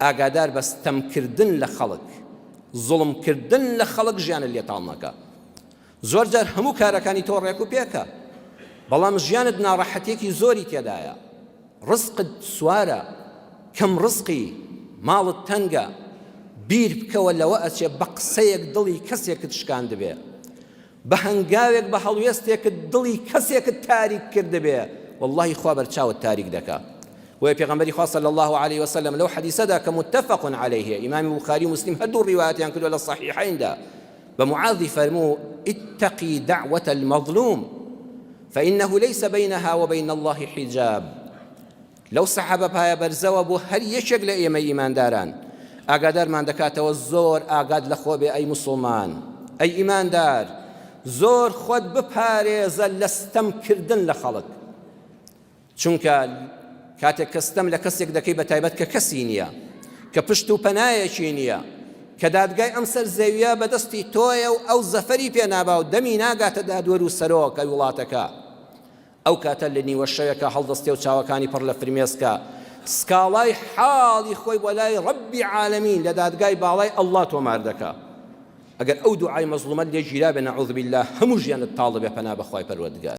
ئاگادار بە ستەمکردن لە خەڵک، زوڵمکردن لە خەڵک ژیانت لێ تاڵ نەکا. زۆر جار هەموو کارەکانی تۆ ڕێک و پێکە، بەڵام ژیانت ناڕەحەتیەکی زۆری تێدایە، ڕزقت سوارە، کەم ڕزقی، ماڵت تەنگە، بیر بکەوە لەوە ئەچێ بە قسەیەک دڵی کەسێکت شکاندبێ، بە هەنگاوێک بە هەڵوێستێکت دڵی کەسێکت تاریک کردبێ واللهی خوا بەرچاوت تاریک دەکا. بۆیە پێغەمبەری خوا صلی اللە علیه وسلم لەو حەدیسەدا کە متفق علیه ئیمامی بوخاری و مسلم هەردوو ڕیوایەتیان کردووە لە صحیحیندا بە معاذی فەرموو اتقی دعوة المظلوم فإنه ليس بينها وبين الله حجاب. لەو سەحابە پایە بەرزەوە بۆ هەر یەکێک لە ئێمەی ئیمانداران ئاگادارمان دەکاتەوە زۆر ئاگات لە خۆ بێ ئەی موسڵمان ئەی ئیماندار زۆر خۆت بپارێزە لە ستەم کردن لە خەڵک چونکە کاتێک کە ستەم لە کەسێک دەکەی بە تایبەت کە کەسی نییە کە پشت و پەنایەکی نییە کە دادگای ئەم سەر زەویە بەدەستی تۆیە و ئەو زەفەری پێ نابا و دەمی ناگاتە دادوەر و سەرۆک وڵاتەکە ئەو کاتە لە نیوە شەوێکا هەڵدەستێ و چاوەکانی پڕ لە فرمێسکە، سکاڵای حاڵی خۆی بۆ لای ڕەبی عالەمین لە دادگای باڵای اللە تۆمار دەکا. ئەگەر ئەو دوعای مەزڵومەت لێ گیرابێ نعوذ باللە هەموو ژیانت تاڵ دەبێ پەنا بە خوای پەروەردگار.